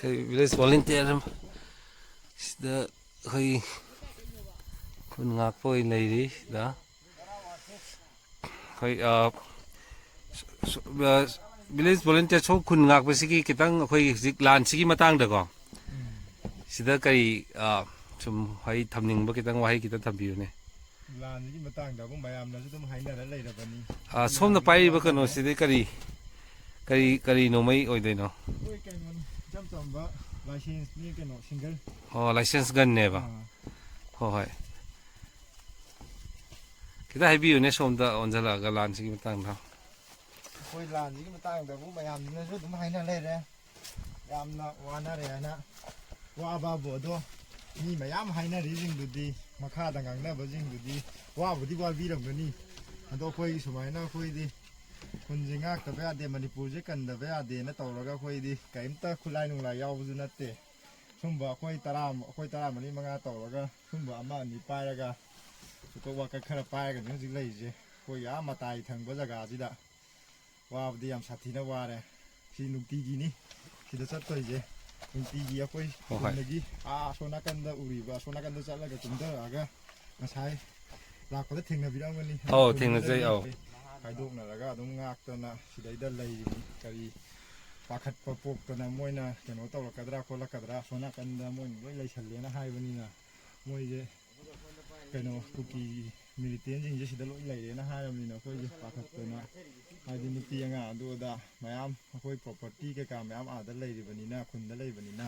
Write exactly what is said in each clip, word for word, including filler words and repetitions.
ꯑꯩꯈꯣꯏ village volunteer ꯑꯃ ꯁꯤꯗ ꯑꯩꯈꯣꯏ ꯈꯨꯟ ꯉꯥꯛꯄ ꯑꯣꯏꯅ ꯂꯩꯔꯤ ꯁꯤꯗ꯫ ꯑꯩꯈꯣꯏ, ꯑ, ꯁ-, ꯁ-, ꯑ, ꯚꯤꯂꯦꯖ ꯚꯣꯂꯨꯟꯇꯤꯌꯔ ꯁꯣꯝ ꯈꯨꯟ ꯉꯥꯛꯄꯁꯤꯒꯤ ꯈꯤꯇꯪ ꯑꯩꯈꯣꯏꯒꯤ ꯍꯧꯖꯤꯛ ꯂꯥꯟꯁꯤꯒꯤ ꯃꯇꯥꯡꯗꯀꯣ, ꯁꯤꯗ ꯀꯔꯤ, ꯑ, ꯁꯨꯝ ꯋꯥꯍꯩ ꯊꯝꯅꯤꯡꯕ, ꯈꯤꯇꯪ ꯋꯥꯍꯩ ꯈꯤꯇꯪ ꯊꯝꯕꯤꯌꯨꯅꯦ꯫ ꯂꯥꯟꯁꯤꯒꯤ ꯃꯇꯥꯡꯗ ꯑꯕꯨꯡ ꯃꯌꯥꯝꯅꯁꯨ ꯑꯗꯨꯝ ꯍꯥꯏꯅꯔ ꯂꯩꯔꯕꯅꯤ꯫ ꯑ, ꯁꯣꯝꯅ ꯄꯥꯏꯔꯤꯕ ꯀꯩꯅꯣꯁꯤꯗꯤ ꯀꯔꯤ, ꯀꯔꯤ, ꯀꯔꯤ ꯅꯣꯡꯃꯩ ꯑꯣꯏꯗꯣꯏꯅꯣ? ꯑꯩꯈꯣꯏ ꯀꯩꯅꯣꯅꯤ, ꯏꯆꯝ ꯆꯝꯕ ꯂꯥꯏꯁꯦꯟꯁꯅꯤ ꯀꯩꯅꯣ, ꯁꯤꯡꯒꯜ꯫ ꯑꯣ, ꯂꯥꯏꯁꯦꯟꯁ ꯒꯟꯅꯦꯕ? ꯑꯥ꯫ ꯍꯣꯏ, ꯍꯣꯏ꯫ ꯈꯤꯇ ꯍꯥꯏꯕꯤꯌꯨꯅꯦ ꯁꯣꯝꯗ ꯑꯣꯟꯁꯤꯜꯂꯛꯑꯒ ꯂꯥꯟꯁꯤꯒꯤ ꯃꯇꯥꯡꯗ꯫ ꯑꯩꯈꯣꯏ ꯂꯥꯟꯁꯤꯒꯤ ꯃꯇꯥꯡꯗꯕꯨ ꯃꯌꯥꯝꯁꯤꯅꯁꯨ ꯑꯗꯨꯝ ꯍꯥꯏꯅ ꯂꯩꯔꯦ꯫ ꯌꯥꯝꯅ ꯋꯥꯅꯔꯦ ꯍꯥꯏꯅ꯫ ꯋꯥꯕꯕꯨ ꯑꯗꯣ ꯃꯤ ꯃꯌꯥꯝ ꯍꯥꯏꯅꯔꯤꯁꯤꯡꯗꯨꯗꯤ, ꯃꯈꯥꯗ ꯉꯥꯡꯅꯕꯁꯤꯡꯗꯨꯗꯤ ꯋꯥꯕꯨꯗꯤ ꯋꯥꯕꯤꯔꯝꯒꯅꯤ꯫ ꯑꯗꯣ ꯑꯩꯈꯣꯏ ꯁꯨꯃꯥꯏꯅ ꯑꯩꯈꯣꯏꯗꯤ ꯈꯨꯟꯁꯦ ꯉꯥꯛꯇꯕ ꯌꯥꯗꯦ, ꯃꯅꯤꯄꯨꯔꯁꯦ ꯀꯟꯗꯕ ꯌꯥꯗꯦꯅ ꯇꯧꯔꯒ ꯑꯩꯈꯣꯏꯗꯤ ꯀꯔꯤꯝꯇ ꯈꯨꯠꯂꯥꯏ ꯅꯨꯡꯂꯥꯏ ꯌꯥꯎꯕꯁꯨ ꯅꯠꯇꯦ꯫ ꯁꯨꯝꯕ ꯑꯩꯈꯣꯏ ꯇꯔꯥ, ꯑꯩꯈꯣꯏ ꯇꯔꯥꯃꯔꯤ ꯃꯉꯥ ꯇꯧꯔꯒ ꯁꯨꯝꯕ ꯑꯃ ꯑꯅꯤ ꯄꯥꯏꯔꯒ, ꯎꯀꯛ ꯋꯥꯀꯠ ꯈꯔ ꯄꯥꯏꯔꯒꯅꯤ ꯍꯧꯖꯤꯛ ꯂꯩꯔꯤꯁꯦ꯫ ꯑꯩꯈꯣꯏ ꯑꯥ ꯃꯇꯥꯏ ꯊꯪꯕ ꯖꯒꯥꯁꯤꯗ ꯋꯥꯕꯗꯤ ꯌꯥꯝ ꯁꯥꯊꯤꯅ ꯋꯥꯔꯦ꯫ ꯁꯤ ꯅꯨꯡꯇꯤꯒꯤꯅꯤ ꯁꯤꯗ ꯆꯠꯇꯣꯏꯁꯦ꯫ ꯅꯨꯡꯇꯤꯒꯤ ꯑꯩꯈꯣꯏ ꯍꯣꯏ, ꯍꯣꯏ꯫ ꯆꯨꯝꯅꯒꯤ ꯑꯥ ꯑꯁꯣꯝ ꯅꯥꯀꯟꯗ ꯎꯔꯤꯕ, ꯑꯁꯣꯝ ꯅꯥꯀꯟꯗ ꯆꯠꯂꯒ ꯀꯨꯝꯊꯔꯛꯑꯒ ꯉꯁꯥꯏ ꯂꯥꯛꯄꯗ ꯊꯦꯡꯅꯕꯤꯔꯝꯒꯅꯤ꯫ ꯑꯧ, ꯊꯦꯡꯅꯖꯩ, ꯑꯧ꯫ ꯈꯥꯏꯗꯣꯛꯅꯔꯒ ꯑꯗꯨꯝ ꯉꯥꯛꯇꯅ ꯁꯤꯗꯩꯗ ꯂꯩꯔꯤꯅꯤ꯫ ꯀꯔꯤ ꯄꯥꯈꯠꯄ ꯄꯣꯛꯇꯅ ꯃꯣꯏꯅ ꯀꯩꯅꯣ ꯇꯧꯔꯛꯀꯗ꯭ꯔꯥ ꯈꯣꯠꯂꯛꯀꯗ꯭ꯔꯥ, ꯑꯁꯣꯝ ꯅꯥꯀꯟꯗ ꯃꯣꯏꯅ ꯂꯣꯏ ꯂꯩꯁꯜꯂꯦꯅ ꯍꯥꯏꯕꯅꯤꯅ, ꯃꯣꯏꯁꯦ ꯀꯩꯅꯣ ꯀꯨꯀꯤ ꯃꯤꯂꯤꯇꯦꯟꯁꯤꯡꯁꯦ ꯁꯤꯗ ꯂꯣꯏ ꯂꯩꯔꯦꯅ ꯍꯥꯏꯔꯕꯅꯤꯅ ꯑꯩꯈꯣꯏꯁꯦ ꯄꯥꯈꯠꯇꯅ, ꯍꯥꯏꯗꯤ ꯅꯨꯄꯤ ꯑꯉꯥꯡ ꯑꯗꯨ ꯑꯗꯥ ꯃꯌꯥꯝ ꯑꯩꯈꯣꯏ ꯄ꯭ꯔꯣꯄꯔꯇꯤ ꯀꯩꯀꯥ ꯃꯌꯥꯝ ꯑꯥꯗ ꯂꯩꯔꯤꯕꯅꯤꯅ, ꯈꯨꯟꯗ ꯂꯩꯕꯅꯤꯅ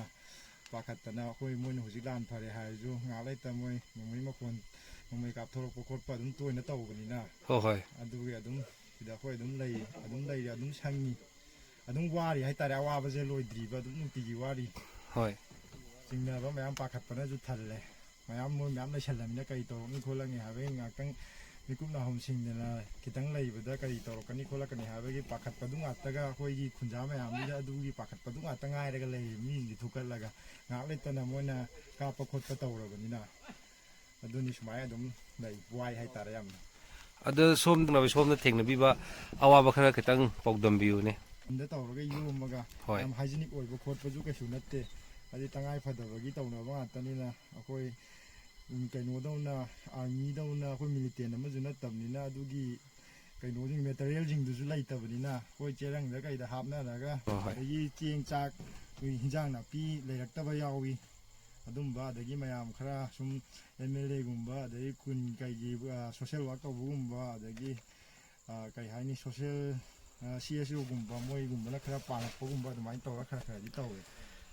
ꯄꯥꯈꯠꯇꯅ ꯑꯩꯈꯣꯏ ꯃꯣꯏꯅ ꯍꯧꯖꯤꯛ ꯂꯥꯟ ꯐꯔꯦ ꯍꯥꯏꯔꯁꯨ ꯉꯥꯏꯍꯥꯛ ꯂꯩꯇ ꯃꯣꯏ ꯅꯣꯡꯃꯩ ꯃꯈꯣꯟ, ꯅꯣꯡꯃꯩ ꯀꯥꯞꯊꯣꯔꯛꯄ ꯈꯣꯠꯄ ꯑꯗꯨꯝ ꯇꯣꯏꯅ ꯇꯧꯕꯅꯤꯅ ꯍꯣꯏ, ꯍꯣꯏ꯫ ꯑꯗꯨꯒꯤ ꯑꯗꯨꯝ ꯁꯤꯗ ꯑꯩꯈꯣꯏ ꯑꯗꯨꯝ ꯂꯩ, ꯑꯗꯨꯝ ꯂꯩꯔꯤ, ꯑꯗꯨꯝ ꯁꯪꯉꯤ꯫ ꯑꯗꯨꯝ ꯋꯥꯔꯤ ꯍꯥꯏꯇꯥꯔꯦ, ꯑꯋꯥꯕꯁꯦ ꯂꯣꯏꯗ꯭ꯔꯤꯕ, ꯑꯗꯨꯝ ꯅꯨꯡꯇꯤꯒꯤ ꯋꯥꯔꯤ꯫ ꯍꯣꯏ꯫ ꯆꯤꯡꯅꯕ ꯃꯌꯥꯝ, ꯄꯥꯈꯠꯄꯅꯁꯨ ꯊꯜꯂꯦ꯫ ꯃꯌꯥꯝ ꯃꯣꯏ ꯃꯌꯥꯝ ꯂꯩꯁꯜꯂꯝꯅꯤꯅ ꯀꯔꯤ ꯇꯧꯔꯛꯅꯤ ꯈꯣꯠꯂꯛꯅꯤ ꯍꯥꯏꯕꯒꯤ ꯉꯥꯛꯇꯪ ꯃꯤꯀꯨꯞ ꯅꯥꯍꯨꯝ ꯁꯤꯡꯗꯅ ꯈꯤꯇꯪ ꯂꯩꯕꯗ ꯀꯔꯤ ꯇꯧꯔꯛꯀꯅꯤ ꯈꯣꯠꯂꯛꯀꯅꯤ ꯍꯥꯏꯕꯒꯤ ꯄꯥꯈꯠꯄꯗꯨ ꯉꯥꯛꯇꯒ, ꯑꯩꯈꯣꯏꯒꯤ ꯈꯨꯟꯖꯥ ꯃꯌꯥꯝꯗꯨꯗ ꯑꯗꯨꯒꯤ ꯄꯥꯈꯠꯄꯗꯨ ꯉꯥꯛꯇ ꯉꯥꯏꯔꯒ ꯂꯩꯔꯦ꯫ ꯃꯤꯁꯤꯡꯁꯤ ꯊꯨꯀꯠꯂꯒ ꯉꯥꯏꯍꯥꯛ ꯂꯩꯇꯅ ꯃꯣꯏꯅ ꯀꯥꯞꯄ ꯈꯣꯠꯄ ꯇꯧꯔꯕꯅꯤꯅ꯫ ꯑꯗꯨꯅꯤ ꯁꯨꯃꯥꯏꯅ ꯑꯗꯨꯝ ꯂꯩ, ꯋꯥꯏ ꯍꯥꯏꯇꯥꯔꯦ ꯌꯥꯝꯅ꯫ ꯑꯗꯣ ꯁꯣꯝꯗ, ꯁꯣꯝꯅ ꯊꯦꯡꯅꯕꯤꯕ ꯑꯋꯥꯕ ꯈꯔ ꯈꯤꯇꯪ ꯄꯥꯎꯗꯝꯕꯤꯌꯨꯅꯦ꯫ ꯗ ꯇꯧꯔꯒ ꯌꯣꯝꯃꯒ ꯍꯣꯏ꯫ ꯌꯥꯝ ꯍꯥꯏꯖꯤꯅꯤꯛ ꯑꯣꯏꯕ ꯈꯣꯠꯄꯁꯨ ꯀꯩꯁꯨ ꯅꯠꯇꯦ꯫ ꯍꯥꯏꯗꯤ ꯇꯉꯥꯏ ꯐꯗꯕꯒꯤ ꯇꯧꯅꯕ ꯉꯥꯛꯇꯅꯤꯅ ꯑꯩꯈꯣꯏ, ꯎꯝ, ꯀꯩꯅꯣꯗꯧꯅ, ꯑꯥꯔꯃꯤꯗꯧꯅ ꯑꯩꯈꯣꯏ ꯃꯤꯂꯤꯇꯦꯟ ꯑꯃꯁꯨ ꯅꯠꯇꯕꯅꯤꯅ ꯑꯗꯨꯒꯤ ꯀꯩꯅꯣꯁꯤꯡ ꯃꯦꯇꯔꯤꯌꯦꯜꯁꯤꯡꯗꯨꯁꯨ ꯂꯩꯇꯕꯅꯤꯅ ꯑꯩꯈꯣꯏ ꯆꯦꯔꯪꯗ ꯀꯩꯗ ꯍꯥꯞꯅꯔꯒ ꯍꯣꯏ, ꯍꯣꯏ꯫ ꯑꯗꯒꯤ ꯆꯦꯡ ꯆꯥꯛ, ꯑꯩꯈꯣꯏ ꯍꯤꯟꯖꯥꯡ ꯅꯥꯄꯤ ꯂꯩꯔꯛꯇꯕ ꯌꯥꯎꯏ꯫ ꯑꯗꯨꯝꯕ ꯑꯗꯒꯤ ꯃꯌꯥꯝ ꯈꯔ ꯁꯨꯝ ꯑꯦꯝ ꯑꯦꯜ ꯑꯦꯒꯨꯝꯕ ꯑꯗꯒꯤ ꯈꯨꯟ ꯀꯩꯒꯤ, ꯑ, ꯁꯣꯁꯦꯜ ꯋꯥꯔꯛ ꯇꯧꯕꯒꯨꯝꯕ ꯑꯗꯒꯤ, ꯑ, ꯀꯩ ꯍꯥꯏꯅꯤ, ꯁꯣꯁꯦꯜ, ꯑ, ꯁꯤ ꯑꯦꯁ ꯑꯣꯒꯨꯝꯕ ꯃꯣꯏꯒꯨꯝꯕꯅ ꯈꯔ ꯄꯥꯡꯉꯛꯄꯒꯨꯝꯕ ꯑꯗꯨꯃꯥꯏꯅ ꯇꯧꯔꯒ ꯈꯔ ꯈꯔꯗꯤ ꯇꯧꯋꯦ꯫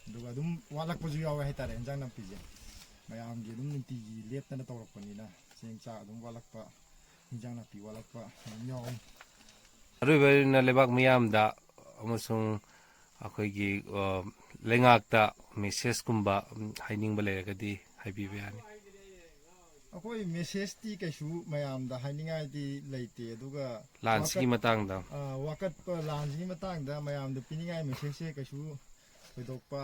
ꯑꯗꯨꯒ ꯑꯗꯨꯝ ꯋꯥꯠꯂꯛꯄꯁꯨ ꯌꯥꯎꯋꯦ ꯍꯥꯏꯇꯥꯔꯦ ꯍꯤꯟꯖꯥꯡ ꯅꯥꯄꯤꯁꯦ꯫ ꯃꯌꯥꯝꯒꯤ ꯑꯗꯨꯝ ꯅꯨꯡꯇꯤꯒꯤ ꯂꯦꯞꯇꯅ ꯇꯧꯔꯛꯄꯅꯤꯅ ꯆꯦꯡ ꯆꯥꯛ ꯑꯗꯨꯝ ꯋꯥꯠꯂꯛꯄ, ꯍꯤꯟꯖꯥꯡ ꯅꯥꯄꯤ ꯋꯥꯠꯂꯛꯄ ꯑꯗꯨꯝ ꯌꯥꯎꯋꯤ꯫ ꯑꯔꯣꯏꯕ ꯑꯣꯏꯅ ꯂꯩꯕꯥꯛ ꯃꯤꯌꯥꯝꯗ ꯑꯃꯁꯨꯡ ꯑꯩꯈꯣꯏꯒꯤ, ꯑ, ꯂꯩꯉꯥꯛꯇ ꯃꯦꯁꯦꯖꯀꯨꯝꯕ, ꯎꯝ, ꯍꯥꯏꯅꯤꯡꯕ ꯂꯩꯔꯒꯗꯤ ꯍꯥꯏꯕꯤꯕ ꯌꯥꯅꯤ꯫ ꯑꯩꯈꯣꯏ ꯃꯦꯁꯦꯖꯇꯤ ꯀꯩꯁꯨ ꯃꯌꯥꯝꯗ ꯍꯥꯏꯅꯤꯡꯉꯥꯏꯗꯤ ꯂꯩꯇꯦ, ꯑꯗꯨꯒ ꯂꯥꯟꯁꯤꯒꯤ ꯋꯥꯀꯠ-, ꯃꯇꯥꯡꯗ꯫ ꯑ, ꯋꯥꯀꯠꯄ ꯂꯥꯟꯁꯤꯒꯤ ꯃꯇꯥꯡꯗ ꯃꯌꯥꯝꯗ ꯄꯤꯅꯤꯡꯉꯥꯏ ꯃꯦꯁꯦꯖꯁꯦ ꯀꯩꯁꯨ ꯊꯣꯏꯗꯣꯛꯄ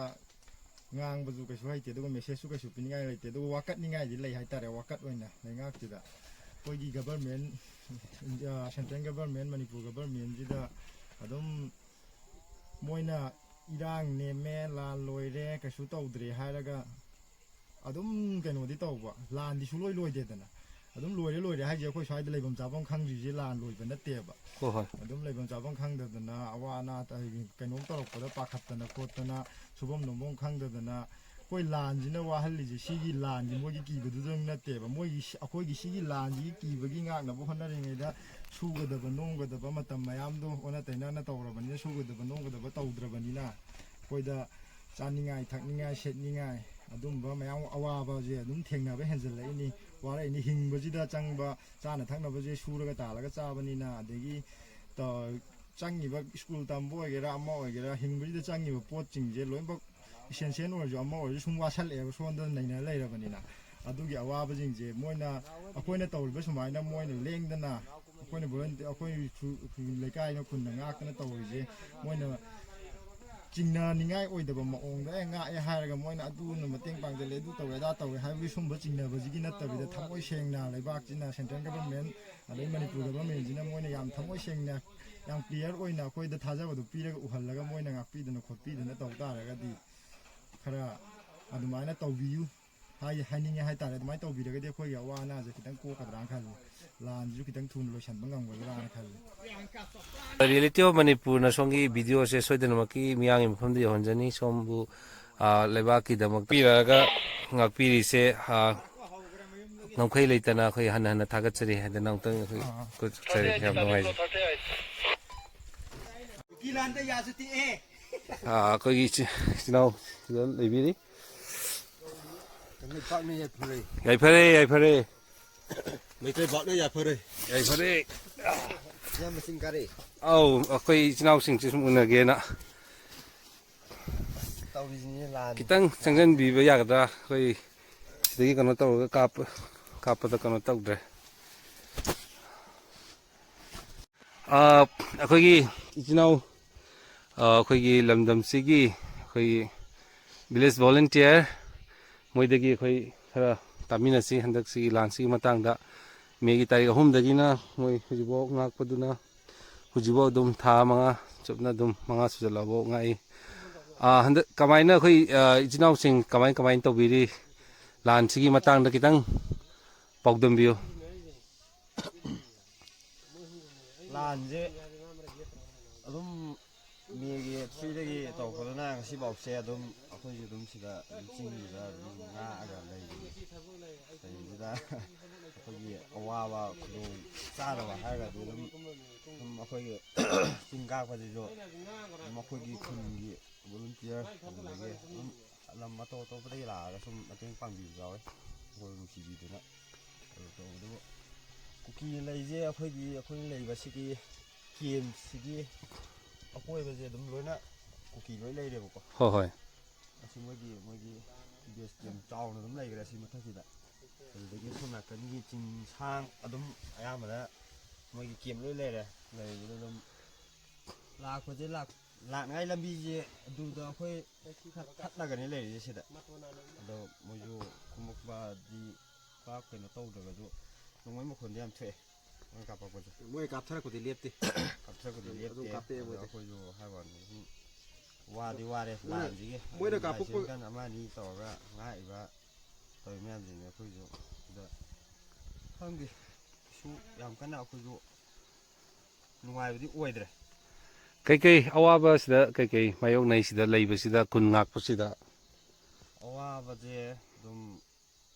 ꯉꯥꯡꯕꯁꯨ ꯀꯩꯁꯨ ꯍꯩꯇꯦ, ꯑꯗꯨꯒ ꯃꯦꯁꯦꯖꯁꯨ ꯀꯩꯁꯨ ꯄꯤꯅꯤꯡꯉꯥꯏ ꯂꯩꯇꯦ꯫ ꯑꯗꯨꯒ ꯋꯥꯀꯠꯅꯤꯡꯉꯥꯏꯗꯤ ꯂꯩ ꯍꯥꯏꯇꯥꯔꯦ, ꯋꯥꯀꯠ ꯑꯣꯏꯅ ꯂꯩꯉꯥꯛꯁꯤꯗ꯫ ꯑꯩꯈꯣꯏꯒꯤ government, India, central government, Manipur ꯒꯕꯔꯃꯦꯟꯁꯤꯗ ꯑꯗꯨꯝ ꯃꯣꯏꯅ ꯏꯔꯥꯡ ꯅꯦꯝꯃꯦ, ꯂꯥꯟ ꯂꯣꯏꯔꯦ, ꯀꯩꯁꯨ ꯇꯧꯗ꯭ꯔꯦ ꯍꯥꯏꯔꯒ ꯑꯗꯨꯝ ꯀꯩꯅꯣꯗꯤ ꯇꯧꯕ, ꯂꯥꯟꯗꯤ ꯁꯨꯡꯂꯣꯏ ꯂꯣꯏꯗꯦꯗꯅ꯫ ꯑꯗꯨꯝ ꯂꯣꯏꯔꯦ ꯂꯣꯏꯔꯦ ꯍꯥꯏꯁꯦ ꯑꯩꯈꯣꯏ ꯁ꯭ꯋꯥꯏꯗ ꯂꯩꯐꯝ ꯆꯥꯐꯝ ꯈꯪꯗ꯭ꯔꯤꯁꯦ ꯂꯥꯟ ꯂꯣꯏꯕ ꯅꯠꯇꯦꯕ꯫ ꯍꯣꯏ, ꯍꯣꯏ꯫ ꯑꯗꯨꯝ ꯂꯩꯐꯝ ꯆꯥꯐꯝ ꯈꯪꯗꯗꯅ ꯑꯋꯥ ꯑꯅꯥ ꯀꯩꯅꯣꯝ ꯇꯧꯔꯛꯄꯗ ꯄꯥꯈꯠꯇꯅ ꯈꯣꯠꯇꯅ ꯁꯨꯐꯝ ꯅꯣꯝꯐꯝ ꯈꯪꯗꯗꯅ ꯑꯩꯈꯣꯏ ꯂꯥꯟꯁꯤꯅ ꯋꯥꯍꯜꯂꯤꯁꯦ ꯁꯤꯒꯤ ꯂꯥꯟꯁꯤ ꯃꯣꯏꯒꯤ ꯀꯤꯕꯗꯨꯗꯪ ꯅꯠꯇꯦꯕ꯫ ꯃꯣꯏꯒꯤ ꯁꯤ-, ꯑꯩꯈꯣꯏꯒꯤ ꯁꯤꯒꯤ ꯂꯥꯟꯁꯤꯒꯤ ꯀꯤꯕꯒꯤ ꯉꯥꯛꯅꯕ ꯍꯣꯠꯅꯔꯤꯉꯩꯗ ꯁꯨꯒꯗꯕ ꯅꯣꯝꯒꯗꯕ ꯃꯇꯝ ꯃꯌꯥꯝꯗꯣ ꯑꯣꯟꯅ ꯇꯩꯅꯅ ꯇꯧꯔꯕꯅꯤꯅ, ꯁꯨꯒꯗꯕ ꯅꯣꯝꯒꯗꯕ ꯇꯧꯗ꯭ꯔꯕꯅꯤꯅ ꯑꯩꯈꯣꯏꯗ ꯆꯥꯅꯤꯡꯉꯥꯏ, ꯊꯛꯅꯤꯡꯉꯥꯏ, ꯁꯦꯠꯅꯤꯡꯉꯥꯏ ꯑꯗꯨꯝꯕ ꯃꯌꯥꯝ ꯑꯋꯥꯕꯁꯦ ꯑꯗꯨꯝ ꯊꯦꯡꯅꯕ ꯍꯦꯟꯖꯜꯂꯛꯏꯅꯤ꯫ ꯋꯥꯔꯛꯏꯅꯤ꯫ ꯍꯤꯡꯕꯁꯤꯗ ꯆꯪꯕ ꯆꯥꯅ ꯊꯛꯅꯕꯁꯦ ꯁꯨꯔꯒ ꯇꯥꯜꯂꯒ ꯆꯥꯕꯅꯤꯅ, ꯑꯗꯒꯤ ꯇ-, ꯆꯪꯉꯤꯕ ꯁ꯭ꯀꯨꯜ ꯇꯝꯕ ꯑꯣꯏꯒꯦꯔꯥ ꯑꯃ ꯑꯣꯏꯒꯦꯔꯥ ꯍꯤꯡꯕꯁꯤꯗ ꯆꯪꯉꯤꯕ ꯄꯣꯠꯁꯤꯡꯁꯦ ꯂꯣꯏꯅꯃꯛ ꯏꯁꯦꯟꯁꯤꯌꯦꯜ ꯑꯣꯏꯔꯁꯨ ꯑꯃ ꯑꯣꯏꯔꯁꯨ ꯁꯨꯝ ꯋꯥꯁꯜꯂꯛꯑꯦꯕ, ꯁꯣꯝꯗ ꯅꯩꯅ ꯂꯩꯔꯕꯅꯤꯅ꯫ ꯑꯗꯨꯒꯤ ꯑꯋꯥꯕꯁꯤꯡꯁꯦ ꯃꯣꯏꯅ, ꯑꯩꯈꯣꯏꯅ ꯇꯧꯔꯤꯕ ꯁꯨꯃꯥꯏꯅ ꯃꯣꯏꯅ ꯂꯦꯡꯗꯅ ꯑꯩꯈꯣꯏꯅ ꯚꯣꯂꯨꯟꯇꯤꯌꯔ, ꯑꯩꯈꯣꯏ ꯈꯨ-, ꯈꯨ-, ꯂꯩꯀꯥꯏꯅ ꯈꯨꯟꯅ ꯉꯥꯛꯇꯅ ꯇꯧꯔꯤꯁꯦ ꯃꯣꯏꯅ ꯆꯤꯡꯅꯅꯤꯡꯉꯥꯏ ꯑꯣꯏꯗꯕ ꯃꯑꯣꯡꯗ, "ꯑꯦ, ꯉꯥꯛꯑꯦ" ꯍꯥꯏꯔꯒ ꯃꯣꯏꯅ ꯑꯗꯨꯅ ꯃꯇꯦꯡ ꯄꯥꯡꯖꯜꯂꯦ, ꯑꯗꯨ ꯇꯧꯋꯦ, ꯑꯗꯥ ꯇꯧꯋꯦ ꯍꯥꯏꯕꯒꯤ ꯁꯨꯝꯕ ꯆꯤꯡꯅꯕꯁꯤꯒꯤ ꯅꯠꯇꯕꯤꯗ ꯊꯃꯣꯏ ꯁꯦꯡꯅ ꯂꯩꯕꯥꯛꯁꯤꯅ, ꯁꯦꯟꯇ꯭ꯔꯦꯜ ꯒꯕꯔꯃꯦꯟ ꯑꯗꯩ ꯃꯅꯤꯄꯨꯔ ꯒꯕꯔꯃꯦꯟꯁꯤꯅ ꯃꯣꯏꯅ ꯌꯥꯝ ꯊꯃꯣꯏ ꯁꯦꯡꯅ ꯌꯥꯝ ꯀ꯭ꯂꯤꯌꯥꯔ ꯑꯣꯏꯅ ꯑꯩꯈꯣꯏꯗ ꯊꯥꯖꯕꯗꯨ ꯄꯤꯔꯒ ꯎꯍꯜꯂꯒ ꯃꯣꯏꯅ ꯉꯥꯛꯄꯤꯗꯅ ꯈꯣꯠꯄꯤꯗꯅ ꯇꯧ ꯇꯥꯔꯒꯗꯤ ꯈꯔ ꯑꯗꯨꯃꯥꯏꯅ ꯇꯧꯕꯤꯌꯨ ꯍꯥꯏ ꯍꯥꯏꯅꯤꯡꯉꯦ ꯍꯥꯏꯇꯥꯔꯦ꯫ ꯑꯗꯨꯃꯥꯏꯅ ꯇꯧꯕꯤꯔꯒꯗꯤ ꯑꯩꯈꯣꯏꯒꯤ ꯑꯋꯥ ꯑꯅꯥꯁꯦ ꯈꯤꯇꯪ ꯀꯣꯛꯀꯗ꯭ꯔꯥꯅ ꯈꯜꯂꯤ꯫ ꯂꯥꯟꯁꯤꯁꯨ ꯈꯤꯇꯪ ꯊꯨꯅ ꯂꯣꯏꯁꯤꯟꯕ ꯉꯝꯒꯗ꯭ꯔꯥꯅ ꯈꯜꯂꯤ꯫ Reality of Manipurꯅ ꯁꯣꯝꯒꯤ ꯚꯤꯗꯤꯑꯣꯁꯦ ꯁꯣꯏꯗꯅꯃꯛꯀꯤ ꯃꯤꯌꯥꯝꯒꯤ ꯃꯐꯝꯗ ꯌꯧꯍꯟꯖꯅꯤ꯫ ꯁꯣꯝꯕꯨ, ꯑ, ꯂꯩꯕꯥꯛꯀꯤꯗꯃꯛ ꯄꯤꯔꯛꯑꯒ ꯉꯥꯛꯄꯤꯔꯤꯁꯦ, ꯑ, ꯉꯝꯈꯩ ꯂꯩꯇꯅ ꯑꯩꯈꯣꯏ ꯍꯟꯅ ꯍꯟꯅ ꯊꯥꯒꯠꯆꯔꯤ ꯍꯥꯏꯗꯅ ꯑꯃꯨꯛꯇꯪ ꯑꯩꯈꯣꯏ ꯈꯨꯠ ꯆꯩ ꯌꯥꯝ ꯅꯨꯡꯉꯥꯏꯖꯩ꯫ ꯑꯥ, ꯑꯩꯈꯣꯏꯒꯤ ꯏꯆꯤ-, ꯏꯆꯤꯟ ꯏꯅꯥꯎ ꯁꯤꯗ ꯂꯩꯕꯤꯔꯤ꯫ ꯀꯪꯂꯩꯄꯥꯛꯅ ꯌꯥꯏꯐꯔꯦ꯫ ꯌꯥꯏꯐꯔꯦ, ꯌꯥꯏꯐꯔꯦ꯫ ꯃꯩꯇꯩ ꯄꯥꯛꯅ ꯌꯥꯏꯐꯔꯦ꯫ ꯌꯥꯏꯐꯔꯦ꯫ ꯏꯌꯥꯝꯕ ꯆꯤꯡ ꯀꯥꯔꯦ꯫ ꯑꯧ, ꯑꯩꯈꯣꯏ ꯏꯆꯤꯟ ꯏꯅꯥꯎꯁꯤꯡꯁꯦ ꯁꯨꯝ ꯎꯅꯒꯦꯅ꯫ ꯇꯧꯔꯤꯁꯤꯅꯤ ꯂꯥꯟ꯫ ꯈꯤꯇꯪ ꯆꯪꯁꯤꯟꯕꯤꯕ ꯌꯥꯒꯗ꯭ꯔꯥ? ꯑꯩꯈꯣꯏ ꯁꯤꯗꯒꯤ ꯀꯩꯅꯣ ꯇꯧꯔꯒ ꯀꯥꯞꯄ, ꯀꯥꯞꯄꯗ ꯀꯩꯅꯣ ꯇꯧꯗ꯭ꯔꯦ꯫ ꯑꯥ, ꯑꯩꯈꯣꯏꯒꯤ ꯏꯆꯤꯟ ꯏꯅꯥꯎ, ꯑꯥ, ꯑꯩꯈꯣꯏꯒꯤ ꯂꯝꯗꯝꯁꯤꯒꯤ ꯑꯩꯈꯣꯏꯒꯤ village volunteer ꯃꯣꯏꯗꯒꯤ ꯑꯩꯈꯣꯏ ꯈꯔ ꯇꯥꯃꯤꯟꯅꯁꯤ꯫ ꯍꯟꯗꯛꯁꯤꯒꯤ ꯂꯥꯟꯁꯤꯒꯤ ꯃꯇꯥꯡꯗ ꯃꯦꯒꯤ ꯇꯥꯔꯤꯛ ꯑꯍꯨꯝꯗꯒꯤꯅ ꯃꯣꯏ ꯍꯧꯖꯤꯛꯐꯥꯎ ꯉꯥꯛꯄꯗꯨꯅ ꯍꯧꯖꯤꯛꯐꯥꯎ ꯑꯗꯨꯝ ꯊꯥ ꯃꯉꯥ ꯆꯨꯞꯅ ꯑꯗꯨꯝ ꯃꯉꯥ ꯁꯨꯖꯜꯂꯛꯑꯐꯥꯎ ꯉꯥꯛꯏ꯫ ꯑꯥ, ꯍꯟꯗꯛ ꯀꯃꯥꯏꯅ ꯑꯩꯈꯣꯏ, ꯑꯥ, ꯏꯆꯤꯟ ꯏꯅꯥꯎꯁꯤꯡ ꯀꯃꯥꯏ ꯀꯃꯥꯏꯅ ꯇꯧꯕꯤꯔꯤ? ꯂꯥꯟꯁꯤꯒꯤ ꯃꯇꯥꯡꯗ ꯈꯤꯇꯪ ꯄꯥꯎꯗꯝꯕꯤꯌꯨ꯫ ꯂꯥꯟꯁꯦ ꯑꯗꯨꯝ ꯃꯦꯒꯤ ꯊ꯭ꯔꯤꯗꯒꯤ ꯇꯧꯔꯛꯄꯗꯨꯅ ꯉꯁꯤꯐꯥꯎꯁꯦ ꯑꯗꯨꯝ ꯑꯩꯈꯣꯏꯁꯨ ꯑꯗꯨꯝ ꯁꯤꯗ ꯑꯗꯨꯝ ꯆꯤꯡꯁꯤꯗ ꯑꯗꯨꯝ ꯉꯥꯛꯑꯒ ꯂꯩꯔꯤ꯫ ꯂꯩꯕꯁꯤꯗ ꯑꯩꯈꯣꯏꯒꯤ ꯑꯋꯥꯕ ꯈꯨꯗꯣꯡ ꯆꯥꯗꯕ ꯍꯥꯏꯔꯒꯗꯤ ꯑꯗꯨꯝ, ꯑꯗꯨꯝ ꯑꯩꯈꯣꯏꯒꯤ ꯆꯤꯡ ꯀꯥꯔꯛꯄꯁꯤꯁꯨ ꯑꯗꯨꯝ ꯑꯩꯈꯣꯏꯒꯤ ꯈꯨꯟꯒꯤ volunteer ꯑꯗꯨꯗꯒꯤ ꯑꯗꯨꯝ ꯂꯝ ꯑꯇꯣꯞ ꯑꯇꯣꯞꯄꯗꯒꯤ ꯂꯥꯛꯑꯒ ꯁꯨꯝ ꯃꯇꯦꯡ ꯄꯥꯡꯕꯤꯕꯁꯨ ꯌꯥꯎꯋꯦ, ꯑꯩꯈꯣꯏꯕꯨ ꯅꯨꯡꯁꯤꯕꯤꯗꯨꯅ꯫ ꯑꯗꯨ ꯇꯧꯕꯗꯨꯕꯨ ꯀꯨꯀꯤ ꯂꯩꯁꯦ ꯑꯩꯈꯣꯏꯒꯤ, ꯑꯩꯈꯣꯏꯅ ꯂꯩꯕꯁꯤꯒꯤ ꯀꯦꯝꯁꯤꯒꯤ ꯑꯀꯣꯏꯕꯁꯦ ꯑꯗꯨꯝ ꯂꯣꯏꯅ ꯀꯨꯀꯤ ꯂꯣꯏ ꯂꯩꯔꯦꯕꯀꯣ꯫ ꯍꯣꯏ, ꯍꯣꯏ꯫ ꯑꯁꯤ ꯃꯣꯏꯒꯤ, ꯃꯣꯏꯒꯤ base camp ꯆꯥꯎꯅ ꯑꯗꯨꯝ ꯂꯩꯈ꯭ꯔꯦ ꯑꯁꯤ ꯃꯊꯛꯁꯤꯗ꯫ ꯑꯗꯨꯗꯒꯤ ꯁꯣꯝ ꯅꯥꯀꯟꯒꯤ ꯆꯤꯡꯁꯥꯡ ꯑꯗꯨꯝ ꯑꯌꯥꯝꯕꯅ ꯃꯣꯏꯒꯤ camp ꯂꯣꯏ ꯂꯩꯔꯦ꯫ ꯂꯩꯕꯗ ꯑꯗꯨꯝ ꯂꯥꯛꯄꯁꯦ ꯂꯥꯛ-, ꯂꯥꯛꯅꯉꯥꯏ ꯂꯝꯕꯤꯁꯦ ꯑꯗꯨꯗ ꯑꯩꯈꯣꯏ ꯈꯔ ꯊꯠꯂꯒꯅꯦ ꯂꯩꯔꯤꯁꯦ ꯁꯤꯗ꯫ ꯑꯗꯣ ꯃꯣꯏꯁꯨ ꯈꯨꯝꯃꯛꯄꯗꯤ ꯄꯥꯛ ꯀꯩꯅꯣ ꯇꯧꯗ꯭ꯔꯒꯁꯨ ꯅꯣꯡꯃꯩ ꯃꯈꯣꯟꯗꯤ ꯌꯥꯝ ꯊꯣꯛꯑꯦ꯫ ꯃꯣꯏ ꯀꯥꯞꯄꯛꯄꯁꯦ꯫ ꯃꯣꯏ ꯀꯥꯞꯊꯔꯛꯄꯗꯤ ꯂꯦꯞꯇꯦ꯫ ꯀꯥꯞꯊꯔꯛꯄꯗꯤ ꯑꯗꯨꯝ ꯂꯦꯞꯇꯦ꯫ ꯀꯥꯞꯄꯛꯑꯦ ꯑꯗꯣ ꯃꯣꯏꯗꯤ꯫ ꯑꯩꯈꯣꯏꯁꯨ ꯍꯥꯏꯕ ꯋꯥꯅꯤ, ꯁꯨꯝ ꯋꯥꯗꯤ ꯋꯥꯔꯦ꯫ ꯃꯣꯏꯅ ꯂꯥꯟꯁꯤꯒꯤ ꯃꯣꯏꯅ ꯑꯗꯨꯝ ꯀꯥꯞꯄꯛꯄ ꯂꯥꯏꯁꯦꯟꯁ ꯒꯟ ꯑꯃ ꯑꯅꯤ ꯇꯧꯔꯒ ꯉꯥꯛꯏꯕ ꯇꯧꯔꯤ ꯃꯌꯥꯝꯁꯤꯅꯦ꯫ ꯑꯩꯈꯣꯏꯁꯨ ꯁꯤꯗ ꯈꯪꯗꯦ, ꯀꯩꯁꯨ ꯌꯥꯝ ꯀꯟꯅ ꯑꯩꯈꯣꯏꯁꯨ ꯅꯨꯡꯉꯥꯏꯕꯗꯤ ꯑꯣꯏꯗ꯭ꯔꯦ꯫ ꯀꯩꯀꯩ ꯑꯋꯥꯕꯁꯤꯗ ꯀꯩꯀꯩ ꯃꯥꯌꯣꯛꯅꯩ ꯁꯤꯗ ꯂꯩꯕꯁꯤꯗ, ꯈꯨꯟ ꯉꯥꯛꯄꯁꯤꯗ? ꯑꯋꯥꯕꯁꯦ ꯑꯗꯨꯝ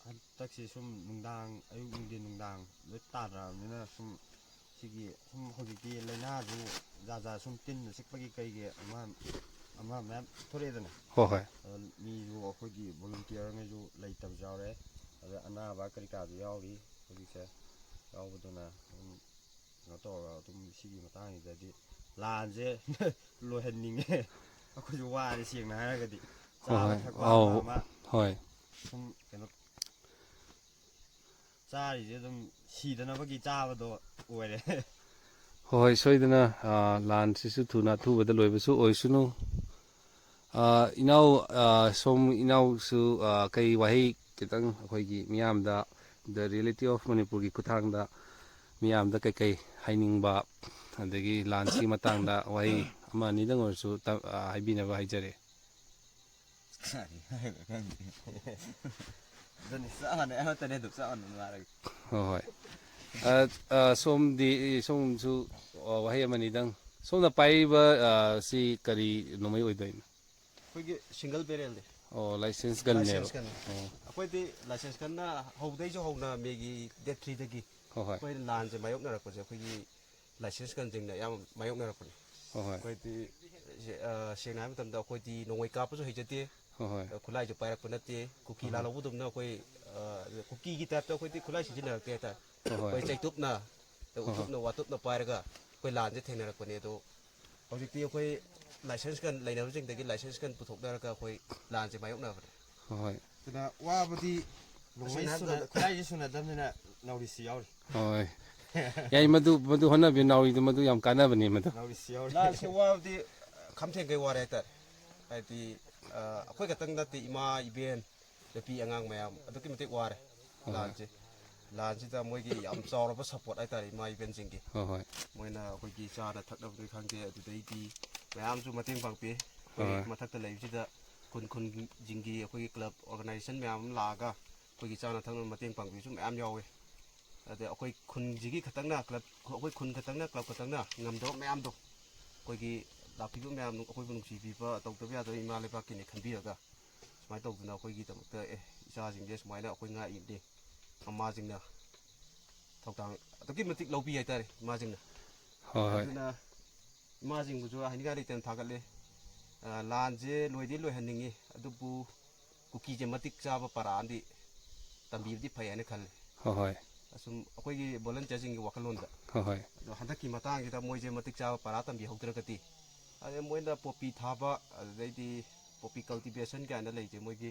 ꯍꯟꯗꯛꯁꯤ ꯁꯨꯝ ꯅꯨꯡꯗꯥꯡ, ꯑꯌꯨꯛ, ꯅꯨꯡꯊꯤꯟ, ꯅꯨꯡꯗꯥꯡ ꯂꯣꯏ ꯇꯥꯗ꯭ꯔꯕꯅꯤꯅ, ꯁꯨꯝ ꯁꯤꯒꯤ ꯁꯨꯝ ꯍꯧꯖꯤꯛꯇꯤ ꯂꯥꯏꯅꯥꯁꯨ ꯖꯥꯠ ꯖꯥꯠ, ꯁꯨꯝ ꯇꯤꯟꯅ ꯆꯤꯛꯄꯒꯤ ꯀꯩꯒꯤ ꯑꯃ ꯑꯃ ꯃꯌꯥꯝ ꯊꯣꯛꯂꯛꯑꯦꯗꯅ꯫ ꯍꯣꯏ, ꯍꯣꯏ꯫ ꯑꯗꯣ ꯃꯤꯁꯨ ꯑꯩꯈꯣꯏꯒꯤ ꯚꯣꯂꯨꯟꯇꯤꯌꯔꯉꯩꯁꯨ ꯂꯩꯇꯕꯁꯨ ꯌꯥꯎꯔꯦ꯫ ꯑꯗ ꯑꯅꯥꯕ ꯀꯔꯤ ꯀꯔꯥꯁꯨ ꯌꯥꯎꯔꯤ ꯍꯧꯖꯤꯛꯁꯦ꯫ ꯌꯥꯎꯕꯗꯨꯅ ꯑꯗꯨꯝ ꯀꯩꯅꯣ ꯇꯧꯔꯒ ꯑꯗꯨꯝ ꯁꯤꯒꯤ ꯃꯇꯥꯡꯁꯤꯗꯗꯤ ꯂꯥꯟꯁꯦ ꯂꯣꯏꯍꯟꯅꯤꯡꯉꯦ꯫ ꯑꯩꯈꯣꯏꯁꯨ ꯋꯥꯔꯦ, ꯁꯦꯡꯅ ꯍꯥꯏꯔꯒꯗꯤ꯫ ꯍꯣꯏ, ꯆꯥꯕ ꯍꯣꯏ꯫ ꯊꯛꯄ ꯑꯃ ꯑꯧ, ꯑꯃ ꯍꯣꯏ꯫ ꯁꯨꯝ ꯀꯩꯅꯣ ꯆꯥꯔꯤꯁꯦ ꯑꯗꯨꯝ ꯁꯤꯗꯅꯕꯒꯤ ꯆꯥꯕꯗꯣ ꯑꯣꯏꯔꯦ꯫ ꯍꯣꯏ, ꯁꯣꯏꯗꯅ, ꯑ, ꯂꯥꯟꯁꯤꯁꯨ ꯊꯨꯅ ꯑꯊꯨꯕꯗ ꯂꯣꯏꯕꯁꯨ ꯑꯣꯏꯁꯅꯨ꯫ ꯑ, ꯏꯅꯥꯎ, ꯑ, ꯁꯣꯝ ꯏꯅꯥꯎꯁꯨ, ꯑ, ꯀꯩ ꯋꯥꯍꯩ ꯈꯤꯇꯪ ꯑꯩꯈꯣꯏꯒꯤ ꯃꯤꯌꯥꯝꯗ, The Reality of ꯃꯅꯤꯄꯨꯔꯒꯤ ꯈꯨꯠꯊꯥꯡꯗ ꯃꯤꯌꯥꯝꯗ ꯀꯩꯀꯩ ꯍꯥꯏꯅꯤꯡꯕ, ꯑꯗꯒꯤ ꯂꯥꯟꯁꯤꯒꯤ ꯃꯇꯥꯡꯗ ꯋꯥꯍꯩ ꯑꯃ ꯑꯅꯤꯗꯪ ꯑꯣꯏꯔꯁꯨ ꯇ-, ꯑ, ꯍꯥꯏꯕꯤꯅꯕ ꯍꯥꯏꯖꯔꯤ꯫ ꯀꯔꯤ ꯍꯥꯏꯕ ꯈꯪꯗꯦ꯫ ꯑꯗꯨꯅꯤ, ꯆꯞ ꯃꯥꯟꯅꯩ, ꯑꯃꯠꯇꯅꯦ ꯑꯗꯨꯝ, ꯆꯞ ꯃꯥꯟꯅꯅ ꯍꯥꯏꯔꯒꯦ꯫ ꯍꯣꯏ, ꯍꯣꯏ꯫ ꯑ, ꯑ, ꯁꯣꯝꯗꯤ, ꯁꯣꯝꯁꯨ, ꯑ, ꯋꯥꯍꯩ ꯑꯃꯅꯤꯗꯪ꯫ ꯁꯣꯝꯅ ꯄꯥꯏꯔꯤꯕ, ꯑ, ꯁꯤ ꯀꯔꯤ ꯅꯣꯡꯃꯩ ꯑꯣꯏꯗꯣꯏꯅꯣ? ꯑꯩꯈꯣꯏꯒꯤ ꯁꯤꯡꯒꯜ ꯕꯦꯔꯦꯜꯗꯤ꯫ ꯑꯣ, ꯂꯥꯏꯁꯦꯟꯁ ꯒꯟꯅꯦꯕ꯫ Licence gun. ꯑꯣ꯫ ꯑꯩꯈꯣꯏꯗꯤ ꯂꯥꯏꯁꯦꯟꯁ ꯒꯟꯅ ꯍꯧꯗꯩꯁꯨ ꯍꯧꯅ ꯃꯦꯒꯤ ꯗꯦꯠ ꯊ꯭ꯔꯤꯗꯒꯤ ꯍꯣꯏ, ꯍꯣꯏ꯫ ꯑꯩꯈꯣꯏ ꯂꯥꯟꯁꯦ ꯃꯥꯌꯣꯛꯅꯔꯛꯄꯁꯦ ꯑꯩꯈꯣꯏꯒꯤ ꯂꯥꯏꯁꯦꯟꯁ ꯒꯟꯁꯤꯡꯅ ꯑꯌꯥꯝꯕ ꯃꯥꯌꯣꯛꯅꯔꯛꯄꯅꯤ꯫ ꯍꯣꯏ, ꯍꯣꯏ꯫ ꯑꯩꯈꯣꯏꯗꯤ ꯁꯦ-, ꯑ, ꯁꯦꯡꯅ ꯍꯥꯏꯕ ꯃꯇꯝꯗ ꯑꯩꯈꯣꯏꯗꯤ ꯅꯣꯡꯃꯩ ꯀꯥꯞꯄꯁꯨ ꯍꯩꯖꯗꯦ, ꯍꯣꯏ, ꯍꯣꯏ꯫ ꯑ, ꯈꯨꯠꯂꯥꯏꯁꯨ ꯄꯥꯏꯔꯛꯄ ꯅꯠꯇꯦ꯫ ꯀꯨꯀꯤ ꯍꯣꯏ, ꯍꯣꯏ꯫ ꯂꯥꯜꯍꯧꯕꯗꯧꯅ ꯑꯩꯈꯣꯏ, ꯑ, ꯀꯨꯀꯤꯒꯤ ꯇꯥꯏꯞꯇ ꯑꯩꯈꯣꯏꯗꯤ ꯈꯨꯠꯂꯥꯏ ꯁꯤꯖꯤꯟꯅꯔꯛꯇꯦ ꯍꯥꯏꯇꯥꯔꯦ꯫ ꯍꯣꯏ, ꯍꯣꯏ꯫ ꯑꯩꯈꯣꯏ ꯆꯩꯇꯨꯞꯅ, ꯍꯣꯏ, ꯍꯣꯏ꯫ ꯎꯇꯨꯞꯅ, ꯋꯥꯇꯨꯞꯅ ꯄꯥꯏꯔꯒ ꯑꯩꯈꯣꯏ ꯂꯥꯟꯁꯦ ꯊꯦꯡꯅꯔꯛꯄꯅꯦ꯫ ꯑꯗꯣ ꯍꯧꯖꯤꯛꯇꯤ ꯑꯩꯈꯣꯏ ꯂꯥꯏꯁꯦꯟꯁ ꯒꯟ ꯂꯩꯅꯕꯁꯤꯡꯗꯒꯤ ꯂꯥꯏꯁꯦꯟꯁ ꯒꯟ ꯄꯨꯊꯣꯛꯅꯔꯒ ꯑꯩꯈꯣꯏ ꯂꯥꯟꯁꯦ ꯃꯥꯌꯣꯛꯅꯕꯅꯦ꯫ ꯍꯣꯏ, ꯍꯣꯏ꯫ ꯑꯗꯨꯅ ꯋꯥꯕꯗꯤ ꯅꯣꯡꯃꯩ ꯁꯨꯅ-, ꯈꯨꯠꯂꯥꯏꯁꯦ ꯁꯨꯅꯗꯕꯅꯤꯅ ꯅꯥꯎꯔꯤꯁꯤ ꯌꯥꯎꯔꯤ꯫ ꯍꯣꯏ꯫ ꯌꯥꯏ, ꯃꯗꯨ, ꯃꯗꯨ ꯍꯣꯠꯅꯕꯤꯌꯨ, ꯅꯥꯎꯔꯤꯗꯨ ꯃꯗꯨ ꯌꯥꯝ ꯀꯥꯟꯅꯕꯅꯤ ꯃꯗꯨ꯫ ꯅꯥꯎꯔꯤꯁꯤ ꯌꯥꯎꯔꯤ꯫ ꯂꯥꯟꯁꯦ ꯋꯥꯕꯗꯤ ꯈꯝꯊꯦꯡꯈꯩ ꯋꯥꯔꯦ ꯍꯥꯏꯇꯥꯔꯦ꯫ ꯍꯥꯏꯗꯤ, ꯑ, ꯑꯩꯈꯣꯏ ꯈꯛꯇꯪ ꯅꯠꯇꯦ, ꯏꯃꯥ, ꯏꯕꯦꯟ, ꯅꯨꯄꯤ, ꯑꯉꯥꯡ ꯃꯌꯥꯝ ꯑꯗꯨꯛꯀꯤ ꯃꯇꯤꯛ ꯋꯥꯔꯦ ꯍꯣꯏ꯫ ꯂꯥꯟꯁꯦ꯫ ꯂꯥꯟꯁꯤꯗ ꯃꯣꯏꯒꯤ ꯌꯥꯝ ꯆꯥꯎꯔꯕ ꯁꯄꯣꯔꯠ ꯍꯥꯏꯇꯥꯔꯦ, ꯏꯃꯥ ꯏꯕꯦꯟꯁꯤꯡꯒꯤ꯫ ꯍꯣꯏ, ꯍꯣꯏ꯫ ꯃꯣꯏꯅ ꯑꯩꯈꯣꯏꯒꯤ ꯆꯥꯅ ꯊꯛꯅꯕꯅꯤ ꯈꯪꯗꯦ, ꯑꯗꯨꯗꯩꯗꯤ ꯃꯌꯥꯝꯁꯨ ꯃꯇꯦꯡ ꯄꯥꯡꯕꯤ꯫ ꯑꯩꯈꯣꯏ ꯍꯣꯏ꯫ ꯃꯊꯛꯇ ꯂꯩꯕꯁꯤꯗ ꯈꯨꯟ ꯈꯨꯟꯁꯤꯡꯒꯤ ꯑꯩꯈꯣꯏꯒꯤ ꯀ꯭ꯂꯕ ꯑꯣꯔꯒꯅꯥꯏꯖꯦꯁꯟ ꯃꯌꯥꯝ ꯑꯃ ꯂꯥꯛꯑꯒ ꯑꯩꯈꯣꯏꯒꯤ ꯆꯥꯅ ꯊꯛꯅꯕ ꯃꯇꯦꯡ ꯄꯥꯡꯕꯤꯕꯁꯨ ꯃꯌꯥꯝ ꯌꯥꯎꯋꯦ꯫ ꯑꯗꯩ ꯑꯩꯈꯣꯏ ꯈꯨꯟꯁꯤꯒꯤ ꯈꯛꯇꯪꯅ ꯀ꯭ꯂꯕ, ꯑꯩꯈꯣꯏ ꯈꯨꯟ ꯈꯛꯇꯪꯅ, ꯀ꯭ꯂꯕ ꯈꯛꯇꯪꯅ ꯉꯝꯗꯕ ꯃꯌꯥꯝꯗꯣ, ꯑꯩꯈꯣꯏꯒꯤ ꯂꯥꯛꯄꯤꯕ ꯃꯌꯥꯝ, ꯑꯩꯈꯣꯏꯕꯨ ꯅꯨꯡꯁꯤꯕꯤꯕ, ꯇꯧꯗꯕ ꯌꯥꯗꯕ ꯏꯃꯥ ꯂꯩꯕꯥꯛꯀꯤꯅꯤ ꯈꯟꯕꯤꯔꯒ, ꯁꯨꯃꯥꯏꯅ ꯇꯧꯗꯅ ꯑꯩꯈꯣꯏꯒꯤꯗꯃꯛꯇ, ꯑꯦ, ꯏꯆꯥꯁꯤꯡꯁꯦ ꯁꯨꯃꯥꯏꯅ ꯑꯩꯈꯣꯏ ꯉꯥꯛꯏꯕꯅꯤ, ꯃꯃꯥꯁꯤꯡꯅ ꯊꯧꯗꯥꯡ ꯑꯗꯨꯛꯀꯤ ꯃꯇꯤꯛ ꯂꯧꯕꯤ ꯍꯥꯏꯇꯥꯔꯦ, ꯏꯃꯥꯁꯤꯡꯅ꯫ ꯍꯣꯏ, ꯍꯣꯏ꯫ ꯑꯗꯨꯅ ꯏꯃꯥꯁꯤꯡꯕꯨꯁꯨ ꯍꯥꯏꯅꯤꯡꯉꯥꯏ ꯂꯩꯇꯅ ꯊꯥꯒꯠꯂꯦ꯫ ꯑ, ꯂꯥꯟꯁꯦ ꯂꯣꯏꯗꯤ ꯂꯣꯏꯍꯟꯅꯤꯡꯉꯤ, ꯑꯗꯨꯕꯨ ꯀꯨꯀꯤꯁꯦ ꯃꯇꯤꯛ ꯆꯥꯕ ꯄꯔꯥ ꯑꯃꯗꯤ ꯇꯝꯕꯤꯕꯗꯤ ꯐꯩ ꯍꯥꯏꯅ ꯈꯜꯂꯦ꯫ ꯍꯣꯏ, ꯍꯣꯏ꯫ ꯑꯁꯨꯝ ꯑꯩꯈꯣꯏꯒꯤ ꯚꯣꯂꯟꯇꯤꯌꯔꯁꯤꯡꯒꯤ ꯋꯥꯈꯜꯂꯣꯟꯗ꯫ ꯍꯣꯏ, ꯍꯣꯏ꯫ ꯑꯗꯣ ꯍꯟꯗꯛꯀꯤ ꯃꯇꯥꯡꯁꯤꯗ ꯃꯣꯏꯁꯦ ꯃꯇꯤꯛ ꯆꯥꯕ ꯄꯔꯥ ꯇꯝꯕꯤꯍꯧꯗ꯭ꯔꯒꯗꯤ, ꯑꯗꯩ ꯃꯣꯏꯅ ꯄꯣꯄꯤ ꯊꯥꯕ, ꯑꯗꯨꯗꯩꯗꯤ ꯄꯣꯄꯤ ꯀꯜꯇꯤꯚꯦꯁꯟ ꯀꯥꯏꯅ ꯂꯩꯁꯦ, ꯃꯣꯏꯒꯤ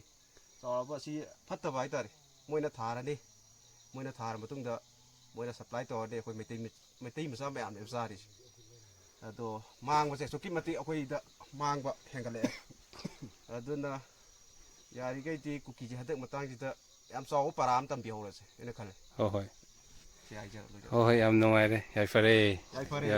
ꯆꯥꯎꯔꯕ ꯑꯁꯤ ꯐꯠꯇꯕ ꯍꯥꯏꯇꯥꯔꯦ꯫ ꯃꯣꯏꯅ ꯊꯥꯔꯅꯤ, ꯃꯣꯏꯅ ꯊꯥꯔ ꯃꯇꯨꯡꯗ ꯃꯣꯏꯅ ꯁꯄ꯭ꯂꯥꯏ ꯇꯧꯔꯅꯤ, ꯑꯩꯈꯣꯏ ꯃꯩꯇꯩ ꯃꯤ-, ꯃꯩꯇꯩ ꯃꯆꯥ ꯃꯌꯥꯝꯅꯦꯕ ꯆꯥꯔꯤꯁꯦ꯫ ꯑꯗꯣ ꯃꯥꯡꯕꯁꯦ ꯑꯁꯨꯛꯀꯤ ꯃꯇꯤꯛ ꯑꯩꯈꯣꯏꯗ ꯃꯥꯡꯕ ꯍꯦꯟꯒꯠꯂꯛꯑꯦ꯫ ꯑꯗꯨꯅ ꯌꯥꯔꯤꯈꯩꯗꯤ ꯀꯨꯀꯤꯁꯦ ꯍꯟꯗꯛ ꯃꯇꯥꯡꯁꯤꯗ ꯌꯥꯝ ꯆꯥꯎꯕ ꯄꯔꯥ ꯑꯃ ꯇꯝꯕꯤꯍꯧꯔꯁꯦ ꯍꯥꯏꯅ ꯈꯜꯂꯦ꯫ ꯍꯣꯏ, ꯍꯣꯏ꯫ ꯁꯤ ꯍꯥꯏꯖꯔ ꯂꯣꯏꯖꯔꯦ꯫ ꯍꯣꯏ, ꯍꯣꯏ, ꯌꯥꯝ ꯅꯨꯡꯉꯥꯏꯔꯦ꯫ ꯌꯥꯏꯐꯔꯦ꯫ ꯌꯥꯏꯐꯔꯦ꯫ ꯌꯥꯏ-